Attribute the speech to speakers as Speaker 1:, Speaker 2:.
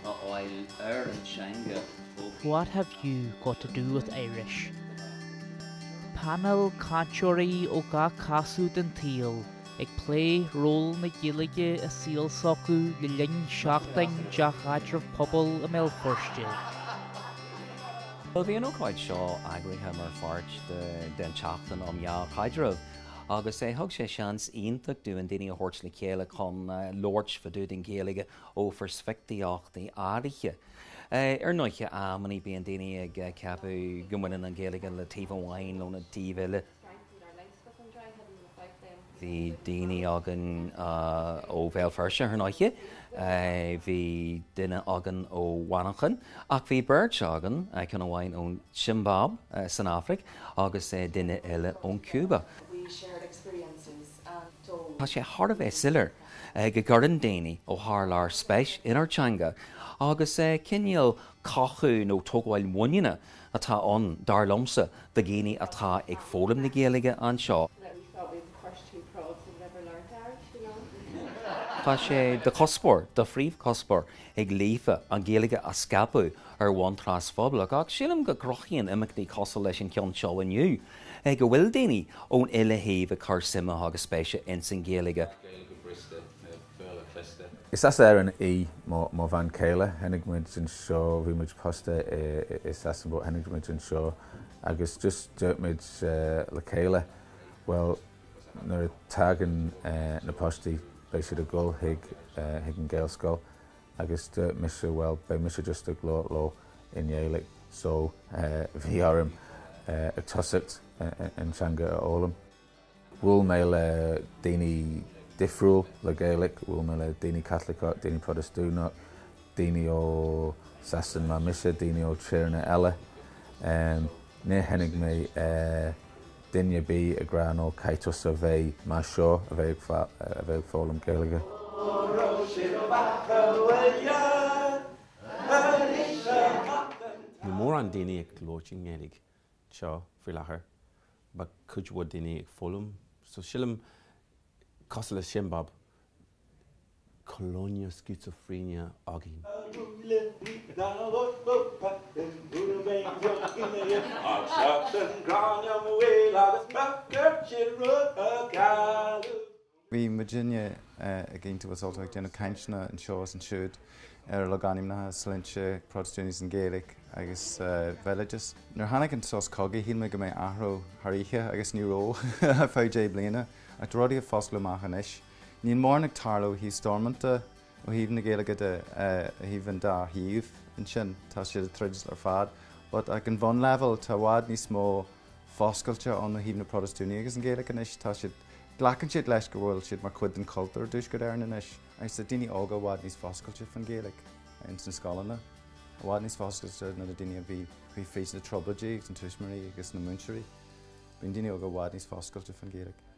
Speaker 1: a fháil ar an teanga ó
Speaker 2: What have you got to do with Irish? Painéal cainteoirí ó gach casadh den tsaol ag plé ról na Gaeilge i saol s'acu le linn Seachtain Dea-Chaidreamh Pobail i mBéal Feirste.
Speaker 1: Bhuel, bhí an ócáid seo eagraithe mar pháirt den tSeachtain um Dhea-Chaidreamh agus thug sé seans iontach dúinn daoine a thabhairt le chéile chun labhairt fá dtaobh den Ghaeilge ó pheirspictíochtaí áirithe. Ar ndóiche, amannaí bíonn daoine ag ceapadh go mbaineann an Ghaeilge le taobh amháin nó le taobh eile. Bhí daoine againn ó Bhéal Feirste, ar ndóiche, bhí duine againn ó Mhanchain, ach bhí beirt againn, ceann amháin ón tSiombáib san Afraic agus duine eile ón Cúba. Tá sé thar a bheith soiléir go gcuireann daoine ó thar lear spéis inár dteanga agus cineál cothú nó tógáil muiníne atá ann, dar liomsa, do dhaoine atá ag foghlaim na Gaeilge anseo. Tá sé de chuspóir, de phríomhchuspóir ag Líofa an Ghaeilge a scaipeadh ar bhonn trasphobalach ach sílim go gcruthaíonn imeachtaí cosúil leis an cheann seo inniu go bhfuil daoine ón uile thaobh ag cur suime agus spéise ins an Ghaeilge.
Speaker 3: Is as Éirinn í mo bhean chéile. Tháinig muid anseo, bhí muid pósta i Sasana but tháinig muid anseo agus just dúirt muid le chéile, bhuel nuair a tagann na páistí beidh siad ag dul chuig chuig an Gaelscoil agus dúirt mise bhuel beidh mise just ag labhairt leo i nGaeilge so bhí orm ag tosacht an teanga a fhoghlaim. Bhuail mé le daoine difriúil le Gaeilge, bhuail mé le daoine Caitliceach, daoine Protastúnach, daoine ó Sasana mar mise, daoine ó tíreanna eile. Níor tháinig mé duine ar bith ag rá no caithfidh tusa a bheith mar seo a bheith a bheith ag foghlaim Gaeilge.
Speaker 4: Níl mórán daoine ag labhairt i nGaeilge anseo faoi láthair. But cuid mhaith daoine ag foghlaim so sílim cosúil le Siombáib, colonia schizophrenia againn.
Speaker 5: Bhí muidinne ag Iontaobhas Ultach ag déanamh cainteanna anseo is ansiúd ar logainmneacha, sloinnte, Protastúnaigh is an Ghaeilge agus bhéaloideas. Nuair a tháinig an sos cogaidh shíl mé go mbeadh athrú thar oíche agus ní raibh ar feadh 10 bliana ach tá rudaí ag foscladh amach anois. Níl mórán ag tarlú ó thaobh Stormont de ó thaobh na Gaeilge de, ó thaobh an dá thaobh ansin, tá siad ag troid ar fad but ag an bhunleibhéal tá i bhfad níos mó foscailte ann ó thaobh na Protastúnaigh agus an Ghaeilge anois. Tá siad, glacann siad leis go bhfuil siad mar chuid den chultúr i dTuaisceart Éireann anois agus tá daoine óga i bhfad níos foscailte faoin Ghaeilge ins na scoileanna, i bhfad níos foscailte ná na daoine a bhí bhí fríd na trioblóidí agus na tuismitheoirí agus na múinteoirí. Bíonn daoine óga i bhfad níos foscailte faoin Ghaeilge.